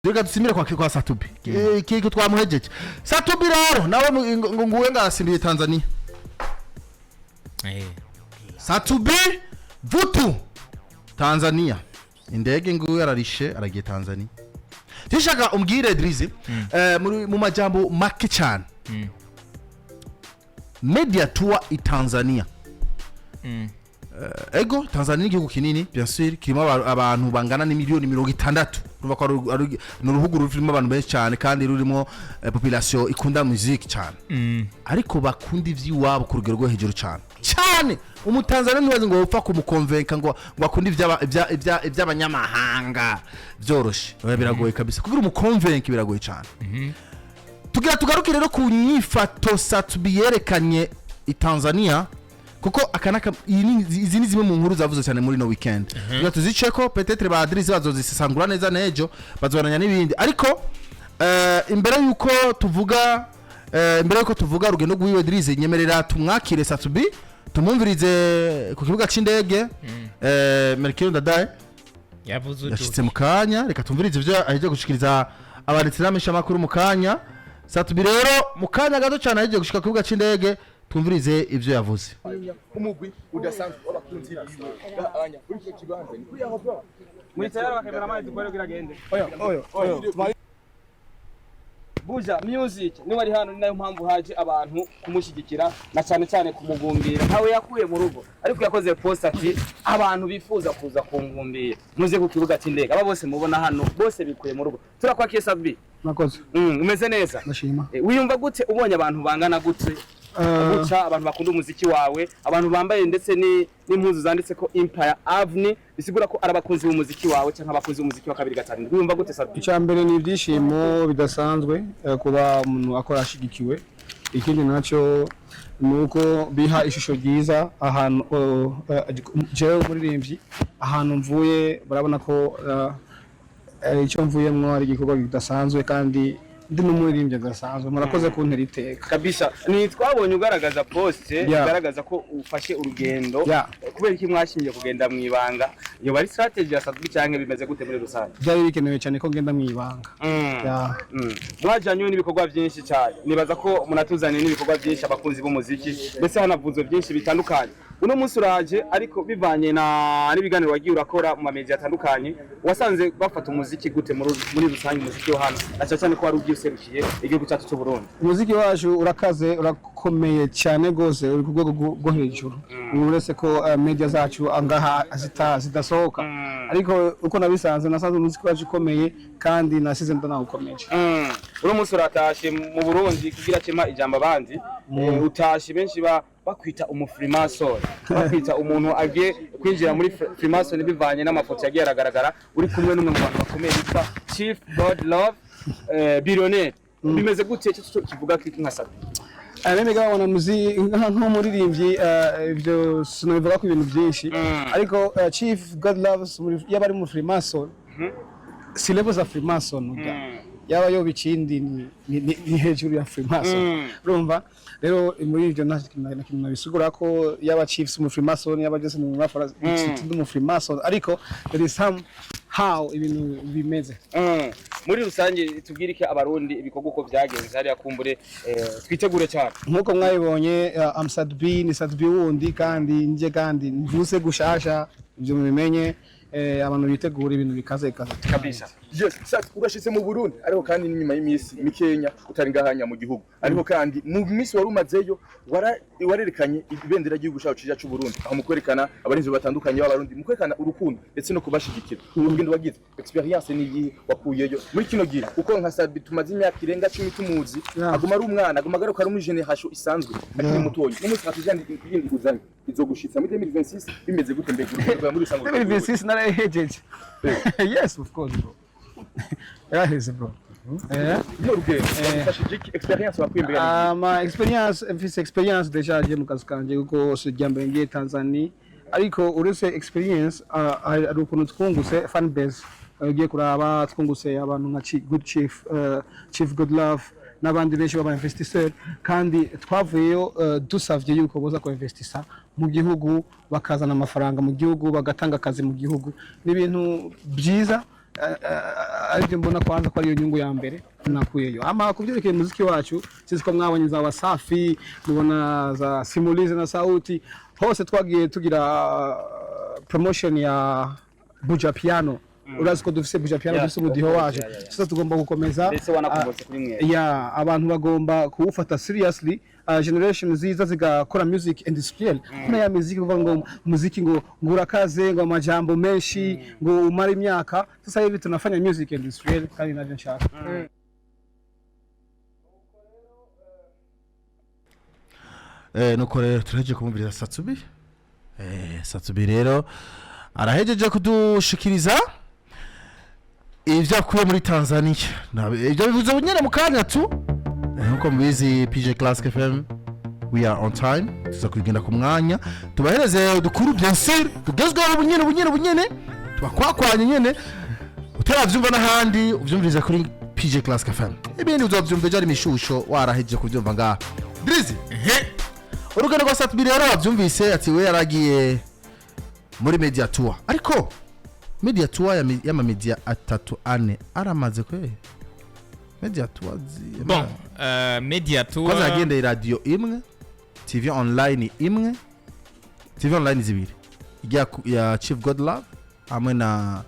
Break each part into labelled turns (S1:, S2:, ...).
S1: Reka dusimire kwa Sat-B. Kiko twamuhejeje Sat-B rero nawe ngo nguwe ngasimbiye Tanzania. Sat-B vutu Tanzania, indege nguwe ararishe, aragiye Tanzania. Tishaka umbwire Drizzy, mu majambo make cyane, media tour i Tanzania. Ego, Tanzania ni igihugu kinini, bien sûr, kirimo abantu bangana n'imiliyoni 60. Urumva ko ni uruhugu rurimo abantu benshi cyane kandi rurimo population ikunda music cyane, ariko bakunda ivy'iwabo ku rugero rwo hejuru cyane cyane. Umutanzania ntibazi ngo upfa kumukonvenka ngo akunde ivy'abanyamahanga vyoroshe. Oya, biragoye kabisa kugira umukonvenke, biragoye cyane. Tugira tugaruke rero ku nyifato Sat-B yerekanye i Tanzania, kuko aka naka izi ni zimwe mu nkuru zavuze cyane muri no weekend. Tugira tuziceko, peut-être ba Adrisi bazozisesangura neza nejo, bazobananya n'ibindi. Ariko imbere yuko tuvuga urugendo rw'iwe, Drizzy, nyemerera tumwakire Sat-B, tumwumvirize ku kibuga c'indege. Melchior Ndadaye
S2: yavuze
S1: yashitse mu kanya. Reka tumvirize ivyo ahejeje gushikiriza abanditsi n'abamenyeshamakuru mu kanya. Sat-B rero mu kanya gato cyane ahejeje gushika ku kibuga c'indege, tumvirize ivyo yavuze.
S3: Umugwi udasanzwe w'abakunzi biwe gahanya kuri icyo kibanza ni kuri aho bro.
S4: Muri tayari, bakameramani dukore kugira agende.
S3: Oyo oyo oyo.
S4: Buja Music niwe ari hano, ni nayo mpamvu haje abantu kumushyigikira na cyane cyane kumugumbira. Ntawe yakuye mu rugo, ariko yakoze post ati: "Abantu bifuza kuza kungumbira, muze ku kibuga cy'indege." Aba bose mubona hano bose bikuye mu rugo. Turakwakiye, Sat-B.
S5: Murakoze.
S4: Umeze neza?
S5: Ndashima.
S4: Wiyumva gute ubonye abantu bangana gute guca, abantu bakunda umuziki wawe, abantu bambaye ndetse n'impuzu zanditse ko Empire Avenue, bisigura ko ari abakunzi b'umuziki wawe cyangwa abakunzi b'umuziki wa 257? Wiyumva gute, Sat-B?
S5: Icya mbere ni ibyishimo bidasanzwe, kuba umuntu akora ashigikiwe. Ikindi nacyo ni uko biha ishusho ryiza ahantu jewe umuririmbyi ahantu mvuye, barabona ko icyo mvuyemwo ari igikorwa kidasanzwe kandi ndi n'umuririmbyi adasanzwe. Murakoze kuntera iteka.
S4: Kabisa, ni twabonye ugaragaza post igaragaza ko ufashe urugendo. Kubera iki mwashimye kugenda mu ibanga? Yoba ari strategy ya Sat-B cyangwa bimeze gute muri rusange?
S5: Byari bikenewe cyane ko ngenda mu ibanga. Yeah.
S4: Mwajanywe n'ibikorwa byinshi cyane, nibaza ko munatuzaniye n'ibikorwa byinshi abakunzi b'umuziki, ndetse hanavuzwe byinshi bitandukanye. Uno munsi uraje, ariko bivanye na n'ibiganiro wagiye urakora mu mamedia atandukanye, wasanze bafata umuziki gute muri rusange, umuziki wo hano, na cyane cyane ko wari ugiye userukiye igihugu cyacu cy'u Burundi?
S5: Umuziki wacu urakaze, urakomeye cyane rwose, uri ku rwego rwo hejuru, uretse ko media zacu angaha zidasohoka. Ariko uko nabisanze, nasanze umuziki wacu ukomeye kandi nasize ndanawukomeje.
S4: Uno munsi uratashe mu Burundi kugira cema ijambo abandi. Utashe benshi bakwita umufrimason, bakwita umuntu agiye kwinjira muri Freemason bivanye n'amafoto yagiye aragaragara uri kumwe n'umwe mu bantu bakomeye yitwa Chief God Love, billionaire. Bimeze gute? Icyo cyo kivuga kiki nka Sat-B?
S5: Mimi kama mwanamuzi nk'umuririmbyi, ibyo sinabivuga ko ibintu byinshi, ariko Chief God Loves yaba ari mu Freemason, si level za Freemason urya. Yaba yoba ikindi ni hejuru ya Freemason. Urumva rero muri ibyo nta kintu na kimwe nabisigura ko yaba Chiefs mu Freemason, yaba Jason mu Freemason, mu Freemason, ariko there is some how ibintu bimeze.
S4: Muri rusange tubwire iki Abarundi ibikorwa uko byagenze hariya, kumbure twitegure cyane?
S5: Nkuko mwabibonye, am Sat-B, ni Sat-B wundi kandi nje kandi mvuse gushasha, ibyo mubimenye. Abantu bitegura ibintu bikaze bikaze.
S4: Kabisa.
S3: Yes, Sat, urashitse mu Burundi, ariko kandi n'inyuma y'iminsi mikenya utari ngahanya mu gihugu, ariko kandi mu minsi wari umazeyo warerekanye ibendera ry'igihugu cyacu cyiza cy'u Burundi, aho mu kwerekana abarinzi batandukanye b'Abarundi, mu kwerekana urukundo ndetse no kubashigikira. Urugendo wagize, experience ni iyihe wakuyeyo muri kino gihe? Kuko nka Sat-B tumaze imyaka irenga 10 tumuzi, aguma ari umwana, aguma agaruka ari muri generation isanzwe, akiri mutoyi. N'umunsi hatujana iyindi uzanye izogushitsa muri 2026, bimeze gute mbega urugendo rwawe muri rusange?
S5: 2026 narahejeje. Yes, of course bro, yaraheze bro.
S3: Iyo rugendo wagufashije iki? Experience wakuye mbere?
S5: Ama experience, mfise experience déjà je mu kazi kanje, kuko si irya mbere ngiye Tanzania. Ariko uretse experience, hari ukuntu twungutse fan base. Ugiye kuraba twungutse abantu nka Good Chief, Chief Good Love n'abandi benshi b'aba investisseur, kandi twavuyeyo dusavye yuko boza ku investisa mu gihugu, bakazana amafaranga mu gihugu, bagatanga akazi mu gihugu. Ni ibintu byiza. Aribyo mbona kwanza ko ariyo nyungu ya mbere nakuyeyo. Ama kuvyerekeye muziki wacu, sisi ko mwabonye za Wasafi, mubona za Simulizi na Sauti, hose twagiye tugira promotion ya Buja Piano. Urazi ko dufise Buja Piano, dufise umudiho wacu. Sasa tugomba gukomeza.
S4: Ndetse wanakomotse kuri mwe.
S5: Ya, abantu bagomba kuwufata seriously, generation ziza zigakora music industriel. Kuna ya muziki kuvuga ngo muziki ngo urakaze, ngo amajambo menshi, ngo umare imyaka. Sasa hivi tunafanya music industriel, kandi navyo nshaka.
S1: Nuko rero turahejeje kumviriza Sat-B. Sat-B rero arahejeje kudushikiriza ivyo akuye muri Tanzania. Ivyo bivuze nyene mu kanya tu. Nkuko mubizi, PJ Classic FM, we are on time, tuza kugenda ku mwanya, tubahereze udukuru bien sûr tugezweho ubunyene ubunyene ubunyene, tubakwakwanye nyene utaravyumva n'ahandi, uvyumviriza kuri PJ Classic FM. Ibindi uzovyumva ejo ari mishusho, warahejeje kuvyumva ngaha. Drizzy, urugendo rwa Sat-B rero wavyumvise, ati we yaragiye muri media tour, ariko media tour y'amamedia atatu ane aramaze kwe media tour
S2: Bon, media tour.
S1: Kwanza yagendeye radio imwe, TV online imwe, TV online zibiri, ijya ya Chief Godlove hamwe na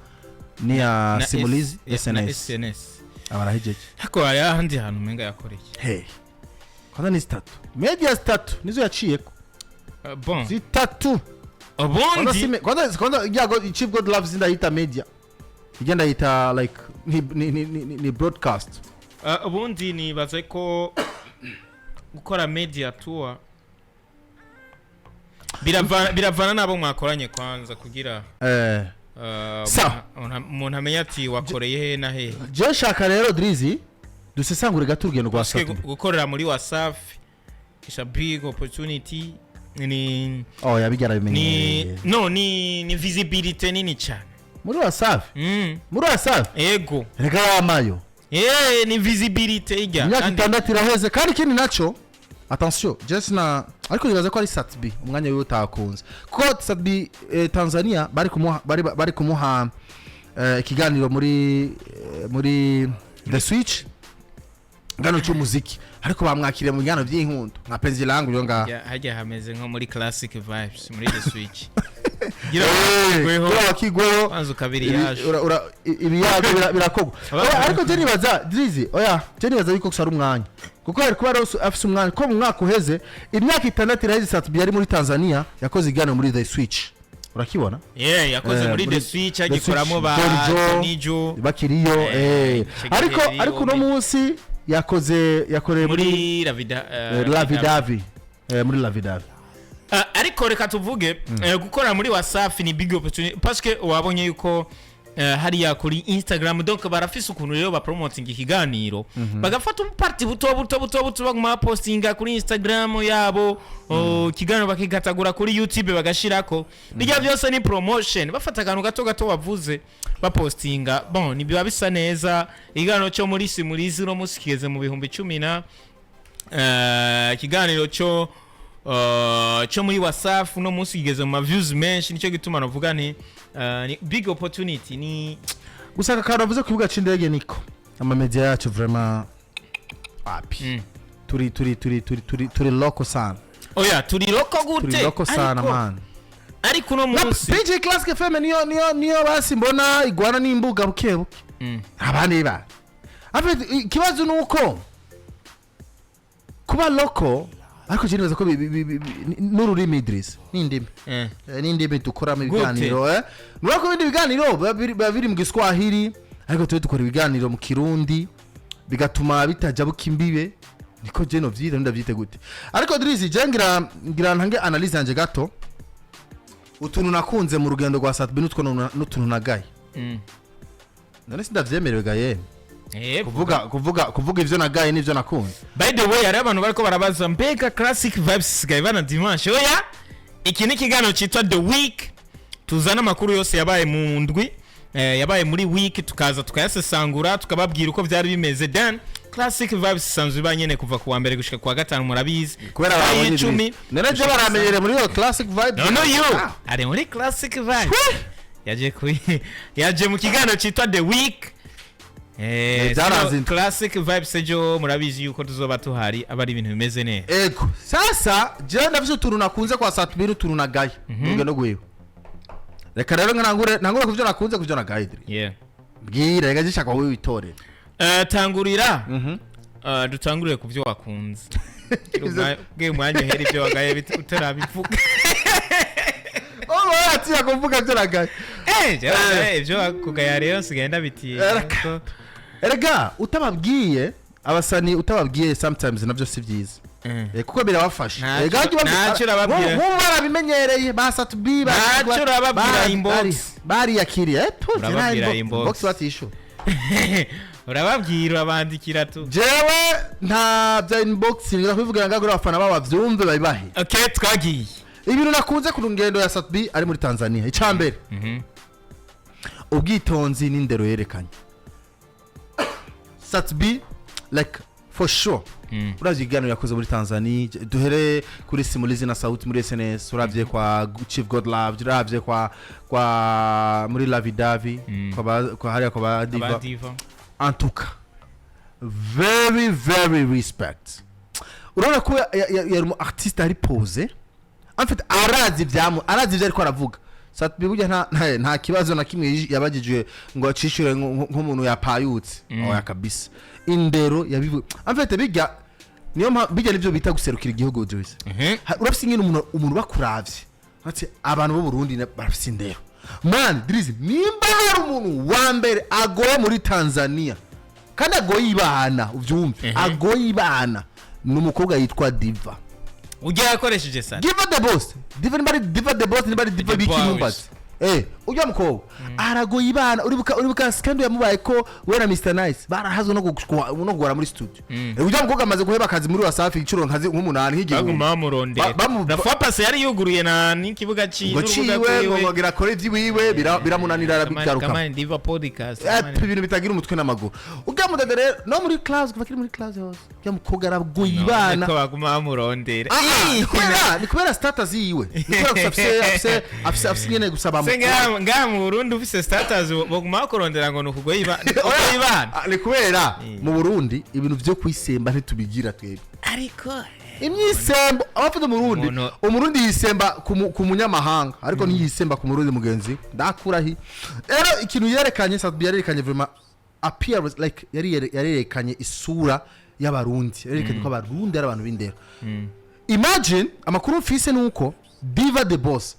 S1: niya
S2: Na
S1: Simulizi
S2: na
S1: SNS.
S2: SNS.
S1: Abarahejeje.
S2: Ariko hari ahandi hantu umenga yakoreye.
S1: Hey, kwanza ni zitatu, media zitatu nizo yaciyeko.
S2: Bon.
S1: Zitatu. Kwanza
S2: Ubundi
S1: kwanza ya Chief God Love sindayita media, igenda yita like ni broadcast.
S2: Ubundi nibaze ko gukora media tour biravana n'abo mwakoranye kwanza kugira
S1: Sawa.
S2: umuntu amenya ati wakoreye he na he.
S1: Je shaka rero, Drizzy, dusesangure gato urugendo rwa
S2: Parce que
S1: Sat-B.
S2: gukorera muri Wasafi is a big opportunity, ni
S1: Oh, yabigera
S2: ni
S1: bimenyereye.
S2: No, ni visibility nini cyane.
S1: Muri Wasafi? Muri Wasafi?
S2: Ego.
S1: Reka yamayo.
S2: Ni visibility ijya.
S1: Imyaka
S2: Kandi-
S1: 6 iraheze. Kandi ikindi naco, attention, je sina, ariko nibaza ko ari Sat-B umwanya wiwe utakunze, kuko Sat-B Tanzania bari kumuha ikiganiro muri The Switch, ikiganiro cy'umuziki, ariko bamwakiriye mu biganiro by'inkundo nka Penzi Langu yo ngaha.
S2: Hajya hameze nko muri Classic Vibes, muri The Switch. Gira
S1: Gira wakigweho.
S2: kwanza ukabiri yaje.
S1: Ibiyago birakogwa. Oya, ariko je nibaza, Drizzy, oya, je nibaza yuko gusa ari umwanya, kuko hari kuba rero afise umwanya ko mu mwaka uheze, imyaka 6 iraheze, Sat-B yari muri Tanzania, yakoze ikiganiro muri The Switch, urakibona?
S2: Yeah, yakoze muri The Switch, agikoramo ba
S1: Switch, Johnny Joe,
S2: Johnny Joe.
S1: bakiriyo.
S2: Icyo
S1: Ariko
S2: gihe
S1: ariko uno munsi yakoreye muri
S2: muri Lavida
S1: Lavidavi, muri Lavidavi.
S2: Ariko reka tuvuge, gukora muri Wasafi ni big opportunity, parce que wabonye yuko hariya kuri Instagram, donc barafise ukuntu rero bapromotinga ikiganiro, bagafata ubuparti buto buto buto buto, baguma bapostinga kuri Instagram yabo, ikiganiro bakigatagura kuri YouTube bagashirako. Bijya byose ni promotion, bafata akantu gato gato wavuze bapostinga. Bon, ni biba bisa neza. Ikiganiro cyo muri Simulizi uno munsi kigeze mu 10,000 na ikiganiro cyo muri Wasafi uno munsi kigeze mu ma views menshi. Nicyo gituma navuga nti ni big opportunity ni
S1: Gusa aka kantu avuze ku kibuga c'indege, niko amamedia yacu vraiment api turi loko sana.
S2: Oya, turi loko gute?
S1: Turi loko sana. Man.
S2: Ariko uno
S1: Na
S2: munsi
S1: PJ Classic FM niyo basi mbona igwana n'imbuga buke buke. Abandi ba Afite ikibazo ni uko kuba loko, ariko je nibaza ko n'ururimi, Idris, n'indimi. N'indimi dukoramo ibiganiro, nuko ko ibindi biganiro biba biri mu Giswahili, ariko tube dukora ibiganiro mu Kirundi, bigatuma bitajya buka imbibe. Niko je novyita, ndavyite gute? Ariko Idris, je ngira ntange analyse yanje gato, utuntu nakunze mu rugendo rwa Sat-B n'utwo n'utuntu nagaye. None sindavyemerewe gaye kuvuga ivyo nagaye n'ivyo nakunze?
S2: By the way, hari abantu bariko barabaza: mbega Classic Vibes isigaye bana dimanche? Oya, iki ni ikiganiro cyitwa The Week, tuzana amakuru yose yabaye mu ndwi, yabaye muri week, tukaza tukayasesangura, tukababwira uko byari bimeze. Then Classic Vibes isanzwe iba nyene kuva ku wa mbere gushika ku wa gatanu, murabizi.
S1: Kubera
S2: Isaha
S1: babonye
S2: y'icumi
S1: Idris. None je baramenyereye muri iyo Classic Vibes.
S2: No, you
S1: Ah.
S2: ari muri Classic Vibes, yaje mu kiganiro cyitwa The Week.
S1: Byaranze
S2: Sino
S1: indwi.
S2: Classic Vibes ejo murabizi yuko tuzoba tuhari, aba ari ibintu bimeze neza.
S1: Ego, sasa jewe ndafise utuntu nakunze kwa Sat-B n'utuntu nagaye mu rugendo rwiwe. Reka rero ntangure kuvyo nakunze, kuvyo nagaye, Dri. Bwira, reka zishaka wowe witorere.
S2: Tangurira, dutangurire ku byo wakunze. Bwe umwanya uhera ibyo wagaye utarabivuga.
S1: Oh, atinya kuvuga ivyo nagaye.
S2: Jewe ibyo wakugaya rero nsigaye ndabitinya.
S1: Erega utababwiye abasani, utababwiye sometimes navyo si vyiza. Kuko birabafasha. Erega
S2: Ntacyo urababwira.
S1: Nk'ubu barabimenyereye ba Sat-B.
S2: Ntacyo urababwira inbox.
S1: Bariyakiriye
S2: Urababwira
S1: inbox.
S2: inbox.
S1: Inbox batishyura.
S2: Urababwira, urabandikira tu.
S1: Jewe nta bya inbox ngira kubivugira ngaho kugira abafana babo bavyumve, babibahe.
S2: Okay, twagiye.
S1: Ibintu nakunze ku rugendo ya Sat-B ari muri Tanzania, icambere, ubwitonzi n'indero yerekanye Sat-B. Like, for sure, uravye ikiganiro yakoze muri Tanzania, duhere kuri Simulizi na Sauti muri SNS, uravye kwa Chief God Love, uravye kwa muri Lavidavi, kwa hariya kwa ba Diva.
S2: Abadiva.
S1: En tout cas, very very respect. Urabona ko yari umu artiste ari posé. En fait, arazi ibyamu, arazi ibyo ariko aravuga. Sat-B burya nta kibazo na kimwe yabagijwe ngo acishure nk'umuntu yapayutse. Oya kabisa, indero yabivu. En fait, bijya niyo bijya nivyo bita guserukira igihugu, Joyce. Urafise ingene umuntu bakuravye ati abantu b'u Burundi barafise indero. Man, Drizzy, nimba hari umuntu wa mbere agoye muri Tanzania kandi agoye ibana, uvyumve, agoye ibana, ni umukobwa yitwa Diva.
S2: Ujya yakoresheje sana.
S1: Diva the Boss, Diva, nimba ari Diva the Boss, nimba ari Diva
S2: The
S1: biki
S2: Boss.
S1: numbazi. Ujya mukobwa aragoye ibana. Uribuka scandal yamubaye ko we na Mr Nice barahazwe no kugora muri studio. Ujya mukobwa amaze guheba akazi muri Wasafi inshuro nkazi nk'umunani, nk'igihumbi.
S2: Baguma bamurondera. La fois passée yari yuguruye na n'ikibuga
S1: Ngo ciwe ngo ngira akore iby'iwiwe, biramunanira, arabigaruka.
S2: Kamani Diva podcast.
S1: Ibintu bitagira umutwe n'amaguru. Ujya mudede rero no muri class, kuva kiri muri class hose, ujya mukobwa aragoye ibana.
S2: Ko baguma bamurondera.
S1: Ah, ni kubera status yiwe, ni kubera gusa afise nyene gusa bamu
S2: Se ngaha mu Burundi ufise status baguma bakurondera ngo ni ukugoye ibana.
S1: Ah, ni kubera mu Burundi ibintu vyo kwisemba ntitubigira twebwe.
S2: Ariko
S1: Imyisembo abafite mu Burundi, Umurundi yisemba ku munyamahanga, ariko ntiyisemba ku Murundi mugenzi we. Ndakurahi rero ikintu yerekanye, Sat-B yarerekanye vraiment appearance, like yarerekanye isura y'Abarundi, yarerekanye ko Abarundi ari abantu b'indero. Imagine, amakuru mfise nuko Diva the Boss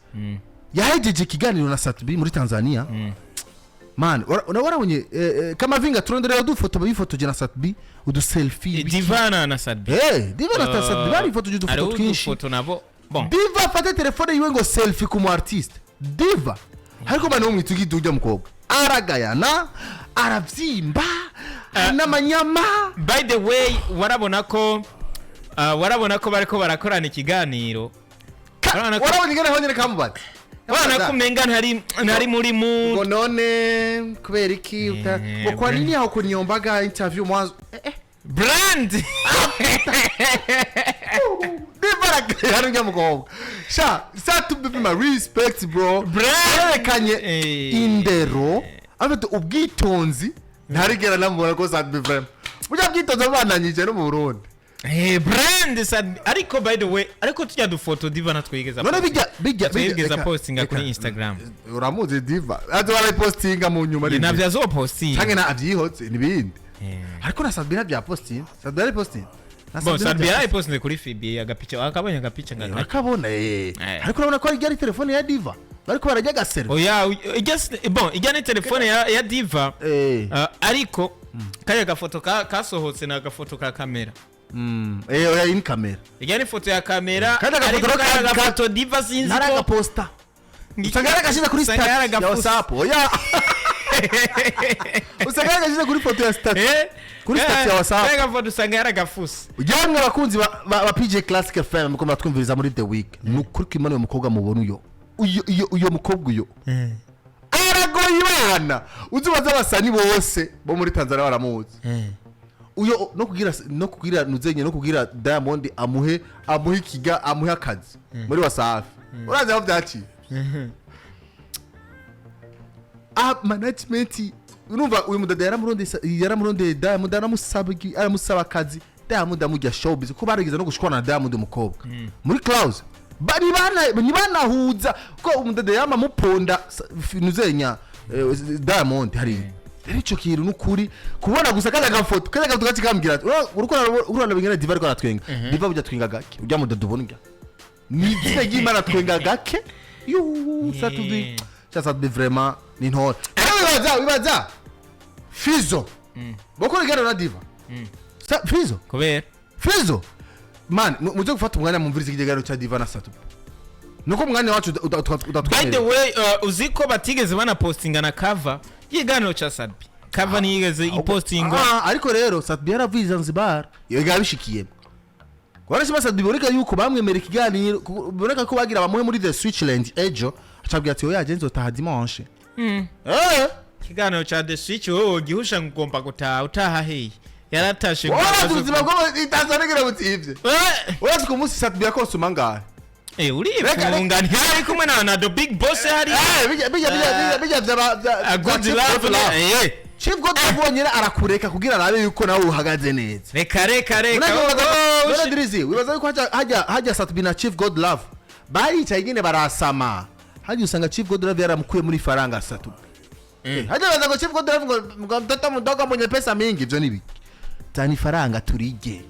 S1: yahejeje ikiganiro na Sat-B muri Tanzania. Man, warabonye Kamavinga turonderera udufoto bifotoje na Sat-B, udu selfie.
S2: Divana na Sat-B.
S1: Diva na Sat-B barifotoje udufoto
S2: Hariho
S1: twinshi.
S2: udufoto nabo bon.
S1: Diva afate telefone yiwe ngo selfie ku mu artiste Diva, ariko bane mwita ugita ujya mukobwa aragayana, aravyimba n'amanyama.
S2: By the way, warabona ko bariko barakorana ikiganiro.
S1: Warabonye ingene honyene kamubaza.
S2: Warabona ko umenga ntari muri mu
S1: Ngo none kubera iki ngo kwa nini hawakuniombaga interview mwanzo?
S2: Brand.
S1: Diva aragayana ujya mukobwa. Sha Sat-B, my respect, bro.
S2: Brand.
S1: Yerekanye indero, afite ubwitonzi ntarigera namubona ko Sat-B vraiment burya bwitonzi bubananyije no mu Burundi.
S2: Brand Sat-B. Ariko by the way, ariko tujya dufoto Diva natwigeza
S1: None bijya
S2: twigeza postinga kuri Instagram.
S1: Uramuzi Diva azo barayipostinga mu nyuma
S2: Navyo azopostinga.
S1: Canke na avyihotse nibindi, ariko na Sat-B navyapostinga, Sat-B yarayipostinga. Na
S2: Bon,
S1: Sat-B
S2: Sat-B
S1: navya-
S2: yarayipostinze kuri FB agapicha, akabonye agapicha ngaka.
S1: Urakabona. Ariko urabona ko ari telefone ya Diva bariko barajya agaselfie.
S2: Oya, ijya bon, ijya ni telefone ya Diva. Ariko kariya gafoto kasohotse ni agafoto ka kamera.
S1: Oya, iyi ni kamera.
S2: Ijya ni foto ya kamera.
S1: Kandi agafoto
S2: Ariko kariya gafoto Diva sinzi ko
S1: Naragaposta, usanga yaragashyize kuri
S2: Usanga
S1: status ya
S2: yaragafuse.
S1: WhatsApp. Oya, usanga yaragashyize kuri foto ya status, kuri status ya WhatsApp.
S2: Kariya gafoto usanga yaragafuse.
S1: Yamwe abakunzi ba PJ Classic FM muko muratwumviriza muri The Week, ni ukuri ko Imana, uyu mukobwa mubona uyo mukobwa uyo aragoye ibana. Uzi ubaze abasani bose bo muri Tanzania baramuzi uyo, no kugira nuzenye no kugira Diamond amuhe ikiga, amuhe akazi muri Wasafi. Urazi aho byaciye? Ah, management. Urumva uyu mudada yaramurondeye Diamond, aramusaba akazi. Diamond amujya showbiz, ko barigeze no gushwana na Diamond, umukobwa muri Clouds. Bari bana ntibanahuza, ko umudada yama muponda nuzenya Diamond hari. Rero ico kintu nukuri kubona gusa kaza gafoto gakikambwira ati uriko urabona bingana. Diva ariko aratwenga. Diva burya twenga gake, urya mudada ubona urya ni izina ry'Imana, twenga gake. Yuuu, Sat-B, cha Sat-B vraiment ni ntore. Rero wibaza Fizo bokora iganiro na Diva. Fizo.
S2: Kubera?
S1: Fizo man, muze gufata umwanya mumvirize ikiganiro cya Diva na Sat-B, nuko umwanya wacu
S2: By the
S1: udatwemerera.
S2: way, uzi ko batigeze banapostinga na cover y'ikiganiro ca Sat-B? Cover ntiyigeze ipostingwa.
S1: Ah, ariko rero Sat-B yaravuye i Zanzibar, iyo yabishikiyemo. Warashima Sat-B, biboneka yuko bamwemera ikiganiro, biboneka ko bagira bamuhe muri The Switchland ejo, acabwira ati: "Oya, je nzotaha dimanche."
S2: Ikiganiro ca The Switch, wowe gihusha ngo ugomba gutaha, utaha hehe? Yaratashe ngo
S1: Warazi ubuzima bwo muri Tanzania ngira butivye. Urazi ku munsi Sat-B yakonsoma ngahe?
S2: Urifunga, ntiyari kumwe na the big boss hari.
S1: Bijya vya
S2: Good
S1: Chief
S2: Love.
S1: God Love. Chief God Love wonyene arakureka kugira arabe yuko nawe uhagaze neza.
S2: Reka, reka, reka.
S1: None
S2: Oh,
S1: Drizzy, wibaza yuko hajya Sat-B na Chief God Love baricaye nyine barasama, hajya usanga Chief God Love yaramukuye muri faranga Sat-B. Hajya baza ngo Chief God Love ngo mtoto mdogo mwenye pesa mingi, ivyo ni biki? Tani faranga turige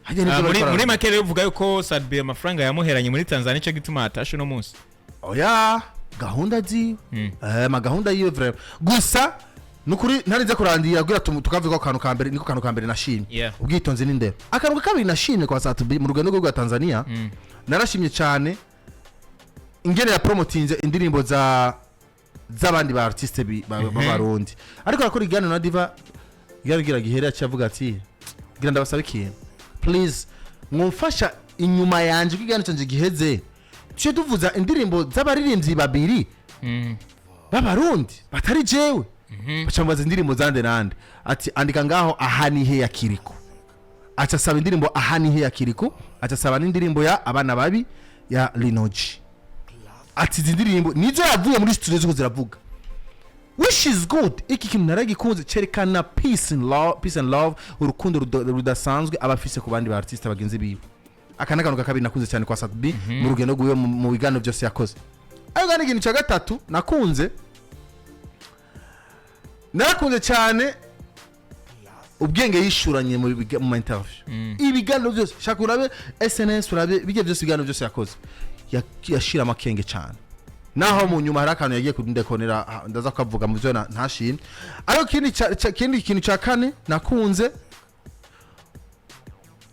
S1: hajya nivyo
S2: Ah,
S1: bariko
S2: muri
S1: barakora.
S2: make rero uvuga yuko Sat-B amafaranga yamuheranye muri Tanzania, icyo gituma atashe uno munsi.
S1: Oya, gahunda ziwe, magahunda yiwe vraiment. Gusa nukuri ntarinze kurandira kugira tukavuga ko kantu ka mbere, niko kantu ka mbere nashimye, ubwitonzi n'indero. Akantu ka kabiri nashimye kwa Sat-B mu rugendo rwe rwa Tanzania, narashimye cyane ingene ya promotinze indirimbo za z'abandi ba artiste b'Abarundi. Ariko arakora iganiro na Diva, yaragira gihere avuga ati: "Gira ndabasaba ikintu, please, mwumfasha inyuma yanje ko iganiro canje giheze tuje tuvuza indirimbo z'abaririmbyi babiri b'Abarundi batari jewe." Baca mubaza indirimbo zande nande, ati: "Andika ngaho aha ni he ya Kiriko." Aca asaba indirimbo aha ni he ya Kiriko, aca asaba n'indirimbo ya abana babi ya Linoji. Ati izi ndirimbo nizo yavuye muri studio ziko ziravuga, which is good. Iki kintu naragikunze, cyerekana peace and love, peace and love, urukundo rudasanzwe aba afise ku bandi ba artiste bagenzi biwe. Aka ni akantu ka kabiri nakunze cyane kwa Sat-B mu rugendo rwiwe, mu biganiro byose yakoze. Ariko kandi ikintu cya gatatu nakunze, narakunze cyane ubwenge yishuranye mu ma interview, ibiganiro byose. Shaka urabe SNS, urabe bijya byose, ibiganiro byose yakoze, yashira amakenge cyane. Naho mu nyuma hari akantu yagiye kundekonera, ndaza kukavuga mu byo ntashimye. Ariko ikindi kintu cya kane nakunze,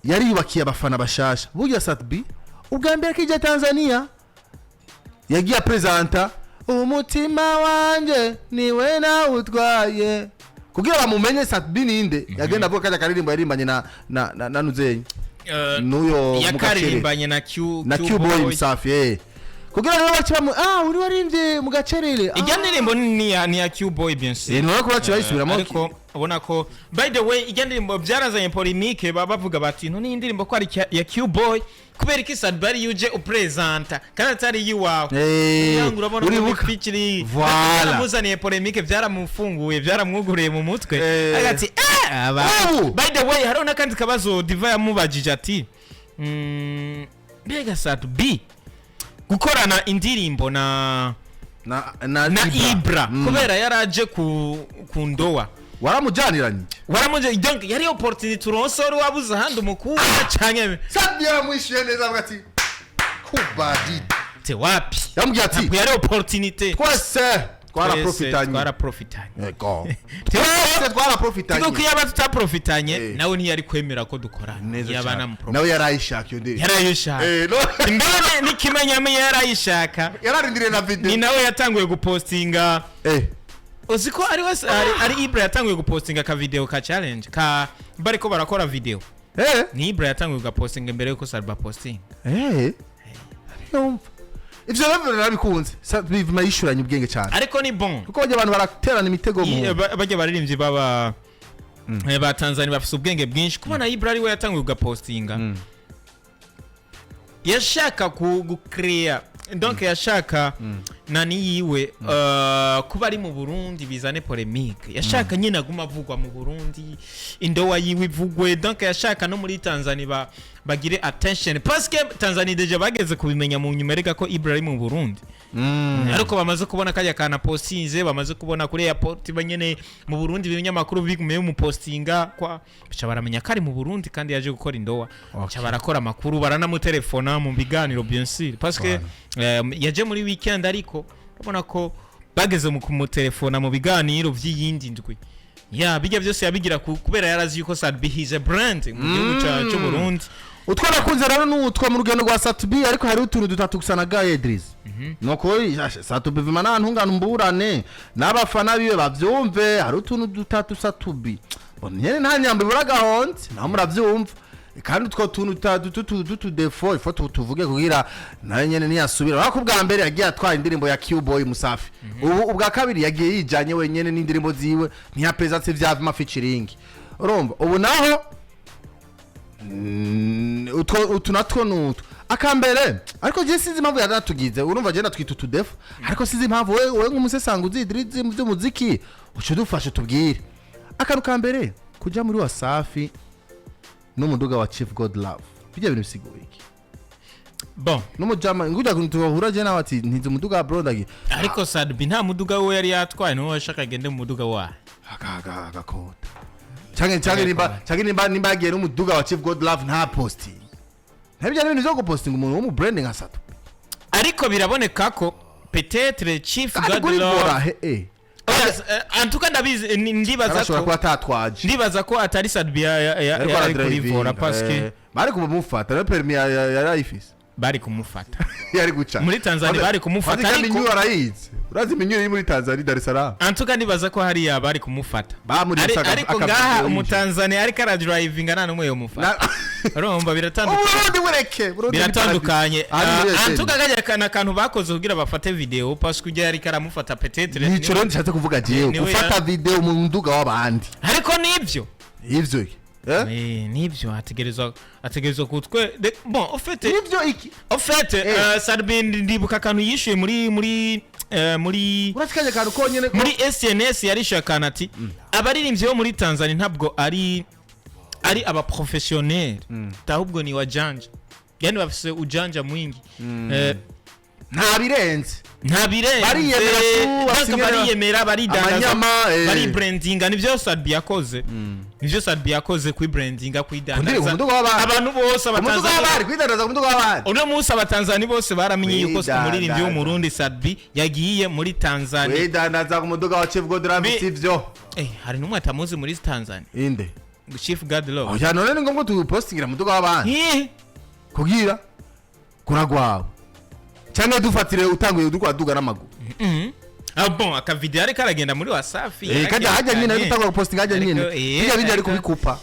S1: yariyubakiye abafana bashasha. Burya Sat-B ubwa mbere akijya Tanzania yagiye apresenta "Umutima wanje niwe nawutwaye" kugira bamumenye Sat-B ninde. Yagenda avuga kajya karirimbo yaririmbanye na Nuzenye, n'uyo mu gacere.
S2: Yakaririmbanye na Q
S1: Na Q-Boy Msafi, kugira rero bace bamu uri waririmbye mu gacerere.
S2: Ijya ndirimbo ni ya Q-Boy, bien sûr.
S1: Nubwo ko bace bayisubiramo.
S2: Ariko ubona ko, by the way, ijya ndirimbo byarazanye polémique, baba bavuga bati: "None iyi ndirimbo ko ari ya Q-Boy, kubera iki Sat-B ari yuje upresenta kandi atari iyiwawe?" Kugira ngo urabona ko
S1: Uribuka?
S2: featuring
S1: Voilà.
S2: byaramuzaniye polémique, byaramufunguye, byaramwuguriye mu mutwe. Agati aba
S1: Ubu.
S2: By the way, hariho n'akandi kabazo Diva yamubajije ati: "Mbega Sat-B gukorana indirimbo na
S1: na
S2: na Ibra, kubera yaraje ku ndoa?"
S1: Waramujyaniranye.
S2: Waramuje, donc yari opportunity uronse wari wabuze ahandi umukunda canke?
S1: Sat-B yaramwishyuye neza, avuga ati: "Kubadi."
S2: Te wapi.
S1: Yamubwiye ati:
S2: Ntabwo yari opportunity.
S1: "Twese twaraprofitanye."
S2: Twaraprofitanye.
S1: Yego, twese twaraprofitanye.
S2: Kuko iyo aba tutaprofitanye, nawe ntiyari kwemera ko dukorana.
S1: Neza
S2: Yaba
S1: cyane.
S2: namupro
S1: Nawe yarayishaka iyo ndirimbo.
S2: Yarayishaka.
S1: No.
S2: Mbere n'ikimenyamenya yarayishaka.
S1: Yararindiriye na video.
S2: Ni nawe yatanguye gupostinga. Uzi ko ari wese ari Ibra yatanguye gupostinga ka video ka challenge ka bariko barakora video? Ni Ibra yatanguye gupostinga imbere yuko Salba posting.
S1: Yumva ivyo rero narabikunze. Bivuma yishuranye ubwenge cyane.
S2: Ariko ni bon.
S1: Kuko bajya abantu baraterana imitego mu
S2: Bajya baririmbyi baba ba Tanzania bafise ubwenge bwinshi. Kubona Ibra ari we yatanguye gupostinga, yashaka gucrea Donc yashaka nani yiwe kuba ari mu Burundi bizane polémique. Yashaka nyine aguma avugwa mu Burundi, indowa yiwe ivugwe. Donc yashaka no muri Tanzania bagire attention, parce que Tanzania déjà bageze kubimenya mu nyuma reka ko Ibra ari mu Burundi, ariko bamaze kubona kajya kana postinze, bamaze kubona kuri airport banyene mu Burundi, ibinyamakuru bigumiye mu postinga kwa bica baramenya ko ari mu Burundi kandi yaje gukora indowa. Bica barakora amakuru, baranamutelefona mu biganiro, bien sûr, parce que yaje muri weekend, ariko urabona ko bageze mu kumutelefona mu biganiro by'iyindi ndwi ya bijya byose yabigira kubera yarazi yuko Sat-B is a brand mu gihugu cy'u Burundi.
S1: Utwo nakunze rero ni utwo mu rugendo rwa Sat-B, ariko hariho utuntu dutatu gusa na Gaye Idris. Nuko Sat-B vima nta ntungane mburane n'abafana biwe bavyumve. Hari utuntu dutatu Sat-B nyene nta nyambo ibura gahonze, naho muravyumva. Kandi utwo tuntu dutatu tutu défauts ifo tuvuge kugira nayo nyene niyasubira. Urabona ko ubwa mbere yagiye atwara indirimbo ya Q-Boy Musafi, ubu ubwa kabiri yagiye yijanye wenyene n'indirimbo ziwe, ntiyapezatse vya featuring. Urumva ubu naho utwo utu natwo nutu akambere, ariko je sinzi impamvu yaranatugize. Urumva je natwita utu défauts, ariko sinzi impamvu wewe nk'umusesanguzi Idrizi mu by'umuziki uca udufashe tubwire. Akantu ka mbere, kuja muri Wasafi n'umuduga wa Chief God Love, bijya bintu bisiguye iki?
S2: Bon.
S1: N'umujama nguja kuntu tubahura, je nawe ati ntizi umuduga wa bro ndagi.
S2: Ariko Sat-B nta muduga we yari yatwaye, niwe washaka agende mu muduga wawe.
S1: Agakota canke nimba yagiye n'umuduga wa Chief God Love nta posting, ntabyo n'ibintu vyo gupostinga umuntu wo mu branding nka Sat.
S2: Ariko biraboneka ko peut-être Chief
S1: Kandi kuri
S2: Godlove
S1: bora he
S2: Oya, en tout cas ndabizi, ndibaza
S1: arashobora
S2: ko
S1: kuba atatwaje.
S2: Ndibaza ko atari Sat-B
S1: Ariko
S2: yari kuri
S1: aradrivinga,
S2: volant, parce que
S1: bari kumufata rero, permis yari ayifise.
S2: Bari kumufata.
S1: Yari guca
S2: Muri Tanzania bari kumufata,
S1: Ariko
S2: ariko
S1: minyu arayizi, urazi minyu iri muri Tanzania, Dar es Salaam.
S2: En tout cas ndibaza ko hariya bari kumufata.
S1: Bamuritse
S2: Ariko ngaha umutanzania ariko aradrivinga nta n'umwe yomufata. Urumva biratandukanye.
S1: Uburundi bureke, Burundi ni
S2: Biratandukanye.
S1: paradis. Aha ni muri
S2: En
S1: Eden.
S2: tout cas kajya kana kantu bakoze kugira bafate video, parce que ujya yariko aramufata peut-être
S1: Nico rero nshatse kuvuga jewe,
S2: niwe
S1: gufata video mu nduga w'abandi.
S2: Ariko nibyo.
S1: Ivyo eh.
S2: Nibyo, ategerezwa kutwe bon, au fait
S1: Nivyo iki?
S2: Au fait Sat-B ndibuka akantu yishuye muri
S1: Uretse kajya kantu konyene
S2: muri SNS, yarishuye akantu ati abaririmbyi bo muri Tanzania ntabwo ari aba professionnel, ahubwo ni wajanja, yani bafise ujanja mwingi.
S1: Nta birenze.
S2: Nta birenze.
S1: Bariyemera tu,
S2: Donc
S1: basinyira
S2: bariyemera, baridandaza,
S1: amanyama.
S2: Baribrandinga. Nivyo Sat-B yakoze, nivyo Sat-B yakoze, kwibrandinga,
S1: Kundiri ku
S2: kwidandaza.
S1: muduga w'abandi.
S2: Abantu bose
S1: Umuduga
S2: abatanzania
S1: w'abandi, kwidandaza ku muduga w'abandi.
S2: Uno munsi abatanzania bose baramenye yuko
S1: Kwidandaza.
S2: umuririmbyi w'umurundi Sat-B yagiye muri Tanzania.
S1: Kwidandaza ku muduga wa Chief Godlove sivyo.
S2: Hari n'umwe atamuzi muri Tanzania?
S1: Inde?
S2: Chief Godlove.
S1: Oya, none ni ngombwa tupostingira muduga w'abandi? Kugira kuragwawe cyangwa dufatire utanguye durwaduga n'amaguru.
S2: Ah bon, akavideo ariko aragenda muri Wasafi.
S1: Kajya hajya nyine ariko utangura gupostinga hajya nyine. Bijya bindi ari
S2: ariko
S1: kubikupa.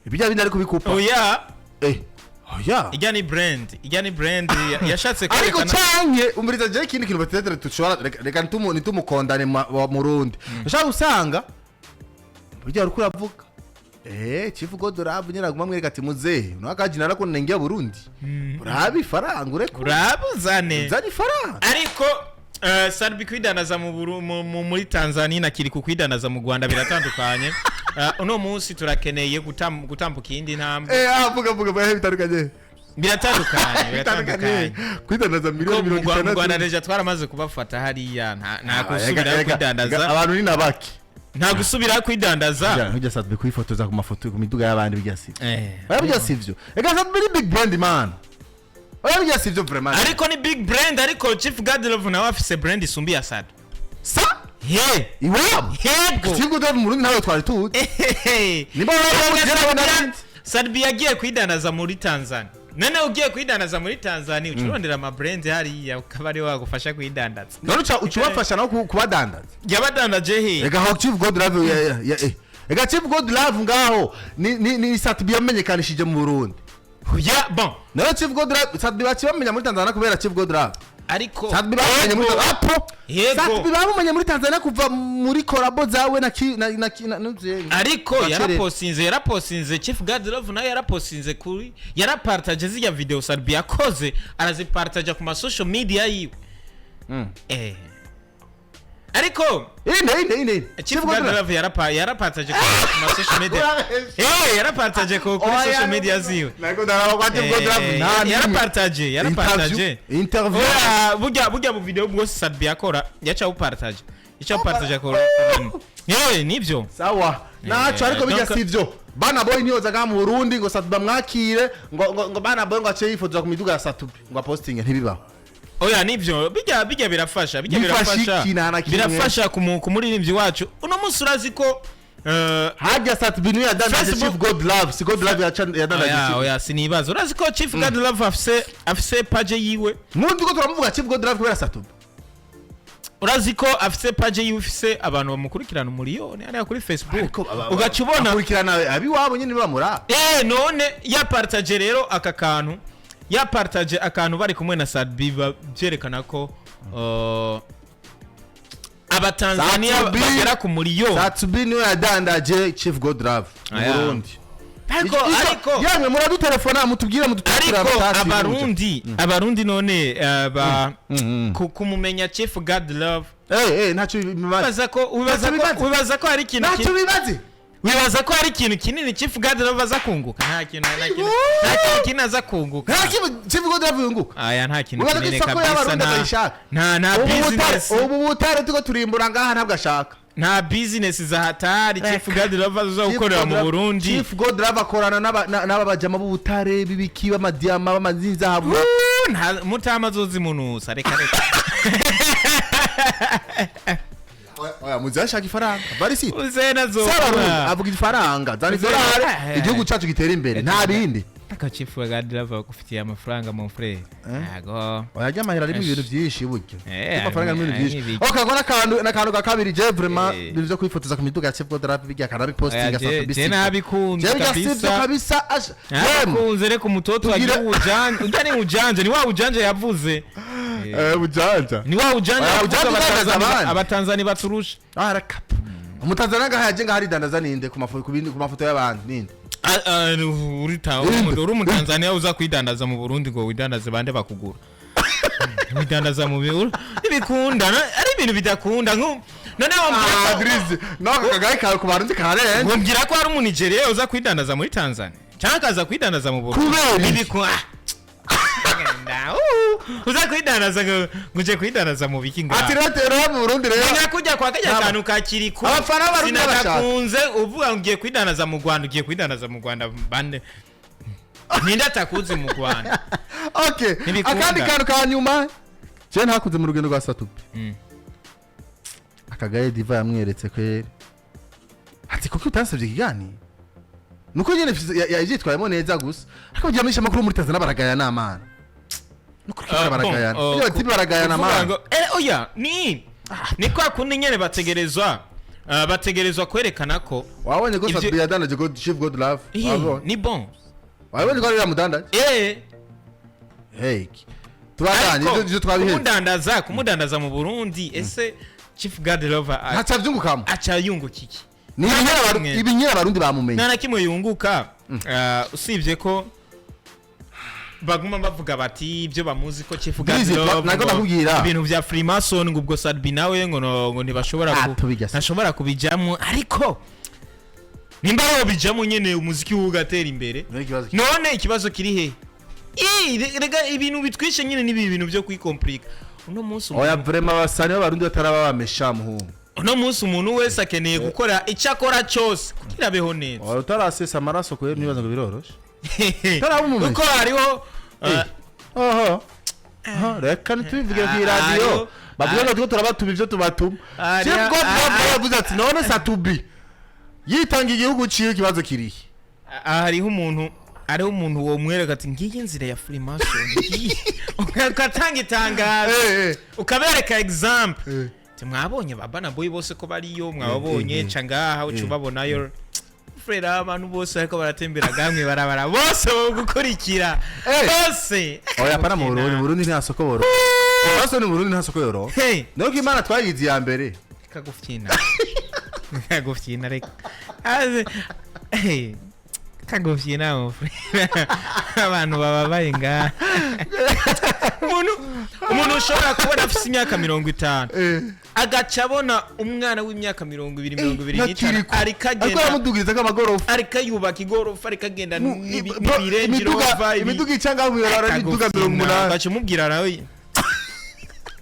S1: Bijya bindi ari kubikupa.
S2: Oya.
S1: Oya.
S2: Ijya ni brand, ijya ni brand yashatse
S1: Ariko
S2: kwerekana.
S1: canke umviriza je, ikindi kintu batetere tushobora, reka nitumukondane wa Murundi ushaka usanga burya uriko uravuga Chief Godlove nyine aguma amwereka ati muzehe nakaji narakunda ngiye Burundi, urabe ifaranga ureko.
S2: Urabuzane.
S1: Uzanye ifaranga.
S2: Ariko Sat-B kwidandaza mu muri Tanzania na kiri kwidandaza mu Rwanda biratandukanye. Uno munsi turakeneye gutambuka iyindi ntambwe.
S1: Vuga vuga vuga, bitandukanye.
S2: Biratandukanye, biratandukanye.
S1: Kwidandaza
S2: Ko
S1: miliyoni
S2: mu
S1: mirongo
S2: mu
S1: itandatu.
S2: Rwanda déjà twaramaze kubafata hariya, nta
S1: Ah,
S2: gusubira kwidandaza.
S1: abantu ni nabaki.
S2: Nta gusubira kwidandaza.
S1: Ntujya Sat-B kwifotoza ku mafoto ku miduga y'abandi, bijya sivyo. Oya, bijya sivyo. Eka Sat-B ni big brand man. Oya, bijya sivyo vraiment.
S2: Ariko ni big brand, ariko Chief Godlove nawe afise brand isumbiye Sat.
S1: Sa
S2: He.
S1: Iwabo.
S2: Yego.
S1: Chief Godlove mu Burundi ntawe twari tuzi. Nimba waba waba.
S2: Sat-B yagiye kwidandaza muri Tanzania. None ugiye kwidandaza muri Tanzania ucurondera ama brand hariya ukaba ari wagufasha kwidandaza.
S1: None uca ubafasha nawe kubadandaza.
S2: Yabadandaje he?
S1: Ega aho Chief Godlove ega Chief Godlove ngaho ni Sat-B yamenyekanishije mu Burundi.
S2: Ya bon.
S1: Nawe Chief Godlove, Sat-B baciye bamenya muri Tanzania kubera Chief Godlove.
S2: Ariko
S1: Sat-B bamumenye muri Apo.
S2: Yego.
S1: Sat-B bamumenye muri Tanzania kuva muri collabo zawe na ki na na na nuze.
S2: Ariko
S1: Bacerere.
S2: yarapostinze Chief God Love nawe yarapostinze kuri, yarapartage zirya video Sat-B yakoze, arazipartage ku ma social media yiwe. Ariko
S1: Inde inde inde.
S2: Chief God Love yarapartage ku ma social media, yarapartage kuri social media ziwe.
S1: Nako ndaraba kwa Chief God Love nta nimwe.
S2: Yarapartage.
S1: Interview.
S2: Oya, burya bu video bwose Sat-B yakora yaca bupartage, yaca bupartage ko nibyo.
S1: Sawa. Naco, ariko bijya sivyo. Bana Boy niyozaga mu Burundi ngo Sat-B bamwakire, ngo Bana Boy ngo ace yifotoza ku miduga ya Sat-B ngo apostinge, ntibibaho.
S2: Oya, nibyo, bijya birafasha, bijya
S1: Bifasha
S2: birafasha.
S1: iki? Nta na kimwe.
S2: Birafasha ku muririmbyi wacu uno munsi, urazi ko
S1: Hajya Sat-B niyo yadandaje Chief God Love, si God Love yadandaje
S2: Oya.
S1: Chief.
S2: Oya, sinibaza. Urazi ko Chief God Love afise page yiwe.
S1: Mundi ko turamuvuga Chief God Love kubera Sat-B.
S2: Urazi ko afise page yiwe ifise abantu bamukurikirana umuriyoni hariya kuri Facebook, ugaca ubona
S1: akurikirana abiwabo nyine bamura.
S2: None yapartage rero aka kantu, yapartage akantu bari kumwe na Sat-B, byerekana ko Abatanzania
S1: Sat-B.
S2: bagera ku muriyoni.
S1: Sat-B niwe yadandaje Chief God Love mu
S2: Aya.
S1: Burundi.
S2: Ariko ariko
S1: Yemwe muradutelefona mutubwire, mudutelefona.
S2: Ariko abarundi none ba kumumenya Chief God Love
S1: Ntacyo bimaze.
S2: wibaza
S1: Ntacyo
S2: ko
S1: bimaze.
S2: wibaza ko hari ikintu
S1: Ntacyo bimaze.
S2: Wibaza ko hari ikintu kinini Chief God Love aza kunguka? Nta kintu kinini aza kunguka.
S1: Nta kintu Chief God Love yunguka.
S2: Aya, nta kintu
S1: Wibaza ko
S2: kinini
S1: isoko
S2: kabisa.
S1: y'Abarundi
S2: Nta
S1: atayishaka?
S2: nta
S1: Ubu butare,
S2: business
S1: ubu butare tuko turimbura ngaha ntabwo ashaka.
S2: Nta business za hatari Chief God Love aza gukorera mu Burundi.
S1: Chief God Love akorana n'aba bajama b'ubutare, b'ibiki, b'amadiyama, b'amazinzahabu.
S2: Woo, nta mutama azozimunusa, reka reka.
S1: Oya, muzi ashaka ifaranga barisite.
S2: Uzena zo.
S1: Sabarundi avuga ifaranga, zana idolari, igihugu cyacu gitera imbere, nta bindi.
S2: Aka Chief God Love agufitiye amafaranga, mon frère, ntago.
S1: Oya, ajya amahera arimo ibintu byinshi burya. Amafaranga arimo ibintu
S2: harimo
S1: byinshi.
S2: ibiki.
S1: Okay, ngo n'akantu ka kabiri, je vraiment ibintu byo kwifotoza ku miduga ya Chief God Love bijya akanabipostinga.
S2: Oya, je nabikunze
S1: Je bijya sivyo
S2: kabisa.
S1: kabisa yemwe.
S2: Nabikunze, reka umutoto wagira ubujanja, ujya ni ujanja, ni wa ujanja yavuze.
S1: Bujanja.
S2: Ni wa ujanja
S1: Oya,
S2: yavuze.
S1: ujanja udandaza abandi.
S2: Abatanzani baturusha.
S1: Arakapa umutanzania ngaha yaje ngaha aridandaza ninde ku mafoto, ku bindi, ku mafoto y'abandi ninde?
S2: Ah, ah, uri umutanzaniya uza kwidandaza mu Burundi ngo widandaze, bande bakugura? Widandaza mu bihugu ntibikunda, ari ibintu bidakunda none wambwira
S1: Ah, Drizzy, no kagari kawe ku Barundi karenze.
S2: Wambwira ko hari umunigeriya uza kwidandaza muri Tanzania cyangwa akaza kwidandaza mu Burundi?
S1: Kubera iki?
S2: Genda, uza kwidandaza ngo uje kwidandaza mu biki ngaho?
S1: Ati rero mu Burundi rero
S2: Menya kujya kwa kajya
S1: Naba.
S2: kantu ka Kiriku.
S1: Abafana b'Abarundi babashaka.
S2: Sinagakunze uvuga ngo ugiye kwidandaza mu Rwanda, ugiye kwidandaza mu Rwanda bande? Ninde atakuzi mu Rwanda?
S1: Okay.
S2: Ntibikunda.
S1: Akandi kantu ka nyuma je ntakunze mu rugendo rwa Sat-B, akagaye Diva yamweretse kweri, ati kuki utansabye ikiganiro? Nuko nyene yavyitwayemo neza gusa, ariko bagira amisha amakuru muri Tanzania baragaya n'amana nuko
S2: Ah,
S1: baragayana.
S2: bon,
S1: Iyo bati baragayana
S2: kuvuga
S1: amana.
S2: ngo oya, ni kwa kundi nyene bategerezwa kwerekana ko
S1: Wabonye ko Sat-B yadandaje God, Chief God Love? Wabonye?
S2: Ni bon.
S1: Wabonye ko ari yamudandaje? Hey, tubandanye.
S2: Ariko
S1: Ivyo twabiheze.
S2: kumudandaza mu Burundi, ese Chief God Love
S1: Ntaco avyungukamo.
S2: Aca yunguka iki?
S1: Ni
S2: Kimwe.
S1: ibinyera Abarundi bamumenye.
S2: Nta na kimwe yunguka, usibye ko baguma bavuga bati ibyo bamuzi ko Chief God
S1: Drizzy,
S2: Love
S1: nako
S2: ngo
S1: ndakubwira.
S2: ibintu vya Freemason, ngo ubwo Sat-B nawe ngo ngo ntibashobora
S1: Ah, tubijya se.
S2: ntashobora kubijamwo, ariko nimba bijamo nyene umuziki we ugatera imbere.
S1: None ikibazo
S2: None ikibazo kiri he? Rega ibintu bitwishe nyine n'ibi bintu byo kwikomplika uno munsi.
S1: Oya, vraiment abasani b'Abarundi bataraba bamesha muhungu.
S2: Uno munsi umuntu wese akeneye gukora icyo akora cyose kugira abeho neza.
S1: Oya, utarasesa amaraso kwe nibaza ngo biroroshe. Utaraba umumenyi.
S2: Kuko hariho
S1: Oho. Aha, reka ntitubivugire ku iradiyo, bavuge ngo turiko turabatuma ivyo tubatuma. Chief God Love yavuze ati none Sat-B yitanga igihugu ciwe, ikibazo kirihe?
S2: Hariho umuntu womwereka ati ngiyi inzira ya Freemason ngiyi, ugatanga itangazo, ukabereka example. Ati mwabonye ba Bana Boy bose ko bariyo, mwababonye, ca ngaha uca ubabonayo frère, abantu bose ariko baratembera gamwe barabara bose bo gukurikira bose.
S1: Oya, pana mu Burundi, mu Burundi nta soko boro. Maso ni Burundi, nta soko yoro.
S2: Hey.
S1: Nuko Imana twayigize iya mbere.
S2: Kagufyina, kagufyina, reka. Aze, hey, kagufyina mon frère. Abantu bababaye ngaha, umuntu ushobora kubona afise imyaka 50, agaca abona umwana w'imyaka 20, 25, ariko
S1: ariko
S2: agenda
S1: aramudugiriza k'amagorofa,
S2: ariko yubaka igorofa, ariko agenda
S1: Bro,
S2: n'ibirenji
S1: imiduga, imiduga ica ngaho mw'ibarabara, imiduga 80.
S2: Gaca umubwira nawe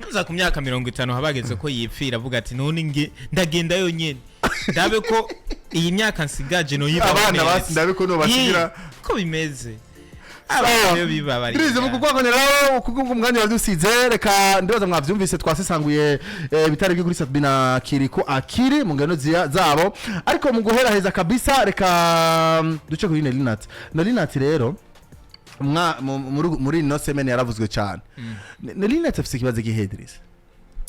S2: muza ku myaka 50 habageze ko yipfira, avuga ati: "None nge ndagenda yonyene, ndabe ko iyi myaka nsigaje no yibaho
S1: Abana
S2: neza."
S1: basi ndabe ko nobasigira.
S2: Ko bimeze, abana yo bibabariye.
S1: Turize mu kugwakonera kuko umwanya wadusize. Reka ndibaza mwavyumvise, twasesanguye bitari byo kuri Sat-B na Kirikou Akili mu ngano zabo. Ariko mu guheraheza kabisa, reka duce kuri Nelly Nat. Nelly Nat rero muri ino semaine yaravuzwe cyane. Nelly Nat afise ikibazo gihediriza.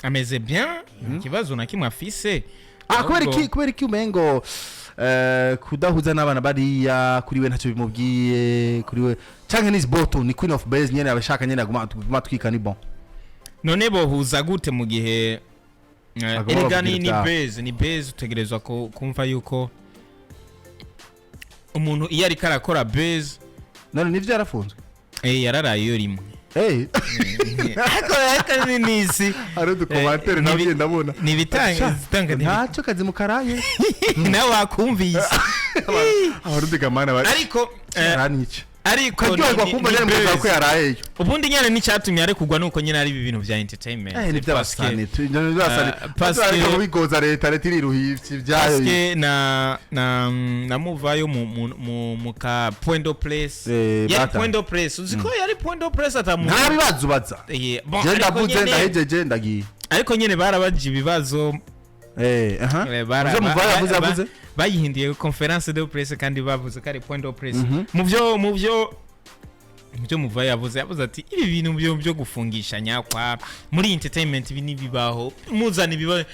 S2: Ameze bien, nta kibazo na kimwe afise.
S1: Ah, kubera
S2: Ahubwo-
S1: iki? Kubera iki umengo kudahuza n'abana bariya kuri we ntacyo bimubwiye kuri we, canke ni Boto ni Queen of Base nyene, abashaka nyene aguma twika, ni bon.
S2: None bohuza gute mu gihe
S1: Bagomba
S2: erega ni
S1: bavugira
S2: ni
S1: ibyabo.
S2: base ni base, utegerezwa kumva yuko umuntu iyo ariko arakora base.
S1: None nivyo yarafunzwe?
S2: Yararaye iyo rimwe. Ariko ni nisi.
S1: Hari udukomantere nawe ugenda abona.
S2: Ni ibitanga itanga
S1: Ntacyo kazi mukaraye.
S2: Nawe wakumvise.
S1: Abarundi gamana bari
S2: Ariko
S1: aranica.
S2: ariko
S1: Karyoherwa kumva
S2: ni
S1: nyene mukaza
S2: base.
S1: ko yarayeyo.
S2: Ubundi nyene n'icyatumye arekugwa nuko nyene ari ibi bintu vya entertainment.
S1: Ni by'abasani, ni by'abasani. Ariko bigoza leta, leta iriruhiye ibyayo.
S2: Paske na muvayo mu ka point de presse yari point de presse, uzi ko yari point de presse atamu
S1: Nta bibazo ubaza.
S2: Bon,
S1: Je
S2: ariko
S1: ndavuze, ndahejeje, ndagiye.
S2: Ariko nyene barabaje ibibazo.
S1: Aha. Muvyo muvayo yavuze, yavuze.
S2: Bayihinduye conférence de presse kandi bavuze ko ari point de presse. Mu byo muvayo yavuze ati: "Ibi bintu byo gufungisha nyakwa muri entertainment, ibi ntibibaho, muzana ibibazo,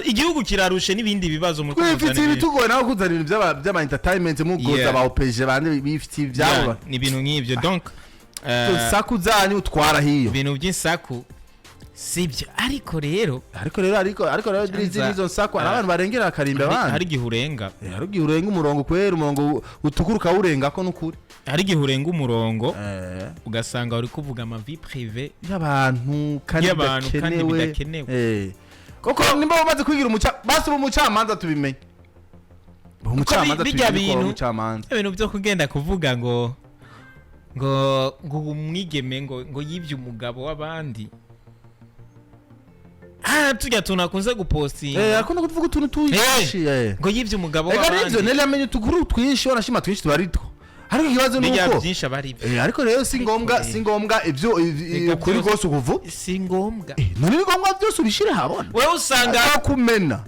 S2: igihugu kirarushe n'ibindi bibazo muri
S1: Twifitiye ibitugoye nawe kuzana ibintu by'ama entertainment mugoza
S2: Yeah.
S1: aba OPG bande bifitiye ibyabo.
S2: Yeah, ni ibintu nk'ibyo, donc
S1: Saku zanyu utwara hiyo.
S2: Ibintu by'insaku sibyo, ariko rero
S1: Ariko rero
S2: Chanza-
S1: nizo nsaku hari abantu barengera akarimba
S2: hari
S1: abandi.
S2: igihe urenga.
S1: Hari igihe urenga umurongo kwera, umurongo utukura ukawurengako n'ukuri.
S2: Hari igihe urenga umurongo, ugasanga uri kuvuga ama vie privée
S1: y'abantu kandi
S2: y'abantu kandi
S1: bidakenewe.
S2: Bidakenewe.
S1: Koko nimba bamaze kwigira umuca, basi ubu umucamanza tubimenye. Ubu umucamanza
S2: bijya
S1: tubimenye ko wari
S2: bintu-
S1: umucamanza.
S2: Ibintu byo kugenda kuvuga ngo umwigeme ngo yibye umugabo w'abandi, ah, tujya tuntu akunze gupostinga.
S1: Akunda kuvuga utuntu twinshi.
S2: Ngo yibye umugabo
S1: Ega nivyo
S2: w'abandi.
S1: Nelly amenye utuguru twinshi, wanashima twinshi tuba ari two, ariko ikibazo ni
S2: Bijya
S1: uko
S2: byinshi aba ari byo.
S1: Ariko rero si ngombwa, si ngombwa ibyo
S2: Reka
S1: ukuri
S2: byose-
S1: rwose ukuvuga.
S2: Si ngombwa.
S1: None ni ngombwa byose ubishire habona?
S2: Wewe usanga
S1: aho kumena.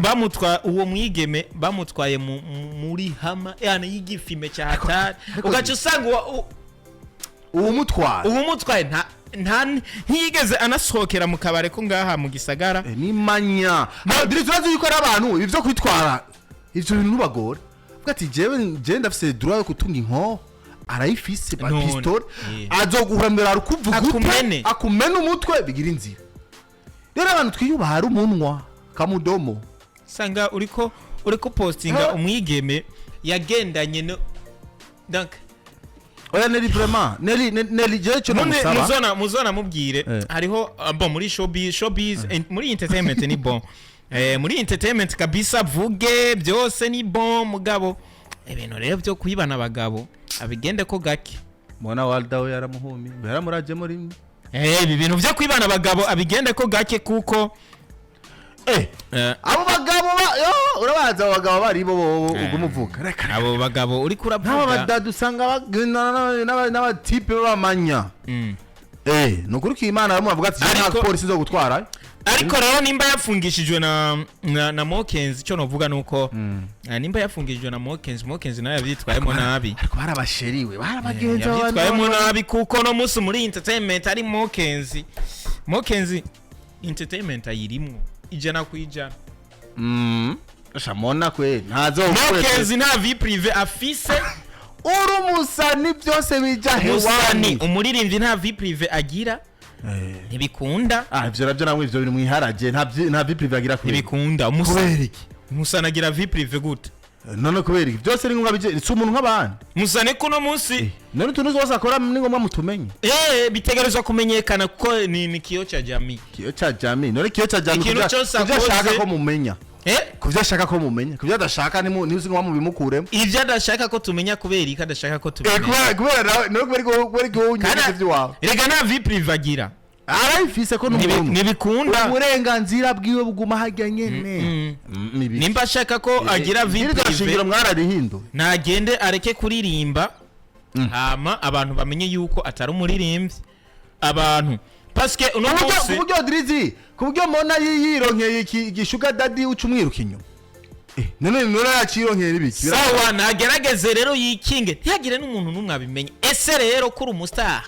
S2: Bamutwa uwo mwigeme bamutwaye muri hama yani y'igifime cya hatari, ugaca usanga
S1: uwumutwara
S2: uwumutwaye nta ntiyigeze anasohokera mu kabare ko ngaha mu gisagara.
S1: Nimanya dore ikibazo yuko ari abantu ibi byo kwitwara ivyo bintu ntubagora, uvuga ati: Jewe ndafise droit yo gutunga inkoho." Arayifise ba
S2: None,
S1: pistole, azoguhambira arukuvuga ute?
S2: Akumene.
S1: Akumene umutwe bigira inzira. Rero abantu twiyubaha, hari umunwa kamudomo.
S2: Usanga uriko postinga umwigeme yagendanye no, donc
S1: Oya Nelly, vraiment Nelly, Nelly, jewe cyo
S2: None
S1: namusaba
S2: muzona mubwire. Hariho bon, muri showbiz muri entertainment ni bon, muri entertainment kabisa vuge byose ni bon, mugabo ibintu rero byo kwibana abagabo abigende ko gake.
S1: Mwana Walda we yaramuhumye, yaramurajemo rimwe.
S2: Ibi bintu byo kwibana abagabo abigende ko gake kuko
S1: Abo bagabo yo urabazi, abo bagabo bari bo bo ubwo umuvuga, reka reka.
S2: Abo bagabo uri
S1: N'aba
S2: kuravuga.
S1: badada usanga n'abatipe b'abamanya. Ni ukuri ko Imana bamwe bavuga ati: "Nta polisi zo gutwara."
S2: Ariko rero nimba yafungishijwe na Mokenzi, icyo novuga nuko nimba yafungishijwe na Mokenzi, Mokenzi nawe yabyitwayemo nabi.
S1: Ariko barabasheriwe, barabagenzi.
S2: Yabyitwayemo nabi kuko no munsi muri entertainment ari Mokenzi. Mokenzi entertainment ayirimwo 100%.
S1: Shamona kwe ntazo.
S2: Mokenzi nta vie privée afise.
S1: Uri umusani, byose bija
S2: Umusani,
S1: hewani.
S2: umuririmbyi nta vie privée agira. Ntibikunda.
S1: Ah, ivyo navyo namwe, ivyo bintu mwiharage, nta vie privée agira. Kubera
S2: Ntibikunda umusa.
S1: Kubera iki?
S2: Musanagira vie privée gute?
S1: None kubera iki byose ni ngombwa bije? Si umuntu nk'abandi?
S2: Musane kuno munsi.
S1: None utuntu twose akora ni ngombwa mutumenye?
S2: Bitegerezwa kumenyekana kuko ni kioo cha jamii.
S1: Kioo cha jamii? None kioo cha jamii
S2: Ikintu cyose
S1: kuvyo ashaka
S2: akoze-
S1: ko mumenya, kuvyo ashaka ko mumenya, kuvyo adashaka ntimuzi ngo mubimukuremo.
S2: Ibyo adashaka ko tumenya, kubera ko adashaka ko tumenya.
S1: Kubera nawe, none kubera ko wowe unyereka ivy'iwawe.
S2: Rega nta vie privée agira.
S1: Arayifise ko n'umuntu.
S2: Ntibikunda.
S1: Uburenganzira bwiwe buguma harya nyene.
S2: Nimba ashaka ko agira vie
S1: Iryo
S2: prive,
S1: shingiro mwararihinduye.
S2: nagende areke kuririmba, hama abantu bamenye yuko atari umuririmbyi, abantu, paske uno
S1: Ku
S2: munsi
S1: buryo Drizzy, ku buryo mbona yironkeye iki igi sugar daddy, uca umwiruka inyuma. None yacironkeye n'ibiki?
S2: Sawa, nagerageze rero yikinge, ntihagire n'umuntu n'umwe abimenye. Ese rero kuri umu star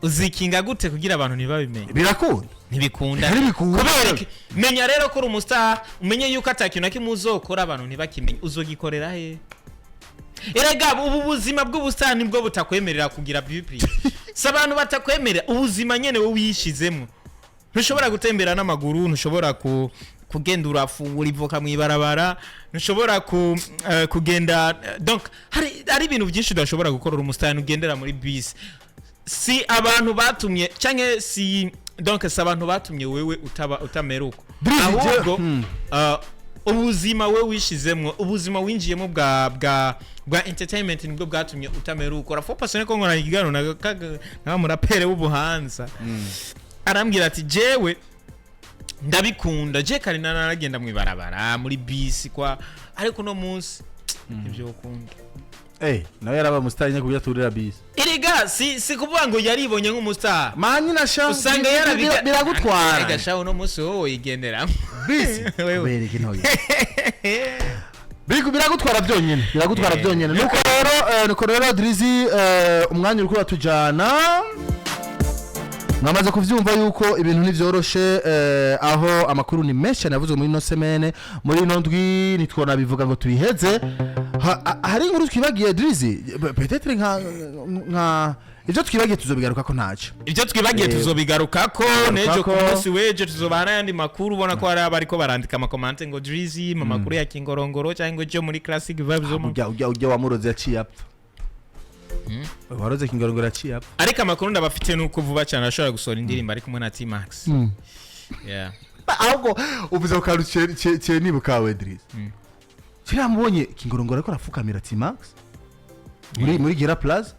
S2: uzikinga gute kugira abantu ntibabimenye?
S1: Birakunda.
S2: Ntibikunda.
S1: Ntibikunda.
S2: Kubera iki? Menya rero ko uri umu star, umenye yuko ata kintu na kimwe uzokora abantu ntibakimenye. Uzogikorera he? Erega ubu buzima bw'ubu star nibwo butakwemerera kugira vie privée. Si abantu batakwemerera, ubuzima nyene wowe wiyishizemo. Ntushobora gutembera n'amaguru, ntushobora kugenda urafungura ivoka mu ibarabara, ntushobora kugenda, donc hari ibintu byinshi udashobora gukora uri umu star. Ugendera muri bisi, si abantu batumye canke si, donc si abantu batumye wewe utaba utamera uko.
S1: Drizzy,
S2: Ahubwo ubuzima we wishizemwo, ubuzima winjiyemo bwa entertainment nibwo bwatumye utamera uko. Rafo pasone ko nkora ikiganiro na murapere w'ubuhanza, arambwira ati: "Jewe ndabikunda, je kare naragenda mu ibarabara, muri bisi kwa, ariko uno munsi ibyo ukunda."
S1: Nawe yaraba umu star nyine kubyo aturira bisi.
S2: Erega si kuvuga ngo yaribonye nk'umu star.
S1: Manyina sha.
S2: Usanga yarabiga.
S1: Biragutwara.
S2: Erega sha, uno munsi wowe wigenderamo.
S1: Bisi.
S2: Wewe.
S1: Bereke ntoya. Biragutwara byonyine, biragutwara byonyine. Nuko rero Drizzy, umwanya uriko uratujana. Mwamaze kuvyumva yuko ibintu ntivyoroshe, aho amakuru ni menshi cyane yavuzwe muri ino semaine, muri ino ndwi, ntitwona bivuga ngo tubiheze. Hari inkuru twibagiye, Drizzy, peut-être nka ivyo twibagiye tuzobigaruka ko ntaco.
S2: Ibyo twibagiye tuzobigarukako n'ejo ku munsi w'ejo, tuzobaha n'ayandi makuru. Ubona ko hari abariko barandika ama commentaires ngo: "Drizzy, mu makuru ya Kingorongoro cyangwa cyo muri Classic Vibes zo mu"
S1: Ujya wamuroze yaciye apfa, waroze Kingorongoro yaciye apfa.
S2: Ariko amakuru ndabafite nuko vuba cyane ashobora gusohora indirimbo ari kumwe na T-Max, yeah.
S1: Ahubwo uvuze ku kantu ce nibukawe, Drizzy. Kiriya mubonye Kingorongoro ariko arafukamira T-Max muri Gera Plaza,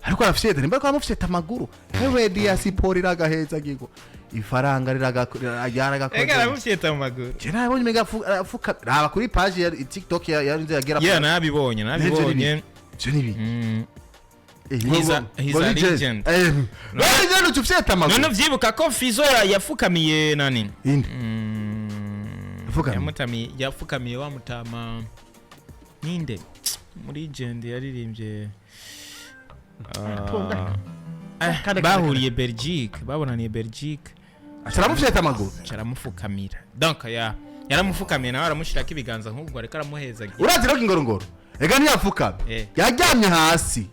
S1: ariko arafyeta, nimba ariko aramufyeta amaguru. Ewe, diaspora iragaheza gigo ifaranga
S2: Ega
S1: ryaragakoze.
S2: Aramufyeta mu maguru.
S1: Je nabonye mega afuka, raba kuri page ya TikTok ya ya Gera
S2: Yeah.
S1: Plaza.
S2: Nabibonye, nabibonye.
S1: Ivyo ni ibiki?
S2: He's a legend.
S1: Legend ucufyeta amaguru.
S2: None uvyibuka ko Fizo yafukamiye nani?
S1: Inde? Yafukamiye?
S2: Yafukamiye wa mutama, ninde muri legend yaririmbye? Bahuriye Belgique, babonaniye Belgique.
S1: Acaramufyeta amaguru.
S2: Caramufukamira, donc ya yaramufukamiye, nawe aramushirako ibiganza nk'ubwo ariko aramuhezagira.
S1: Urazi rero Kingorongoro ega ntiyapfukama. Yaryamye hasi,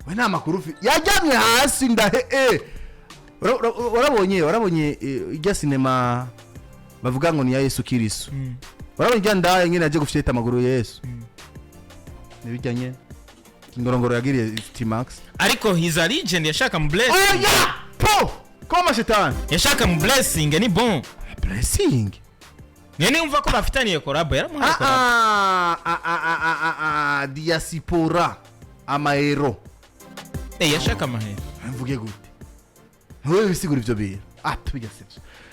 S1: we nta makuru ufite, yaryamye hasi ndahe. Warabonye ijya sinema bavuga ngo ni iya Yesu Kirisu? Warabonye ijya ndaya nyine yaje gufyeta amaguru ya Yesu? Nibijya nyene Kingorongoro yagiriye T-Max.
S2: Ariko he's a legend, yashaka mu blessing.
S1: Oya po koma shetani.
S2: Yashaka mu blessing, ni bon.
S1: Blessing.
S2: None umva ko bafitaniye collab, yaramuhaye collab.
S1: Ah, ah, ah, ah, ah, ah, ah, diaspora amaero.
S2: Yashaka amahera.
S1: Mvuge gute? Ntuwe bisigura ivyo bintu, ah, tubijya sivyo.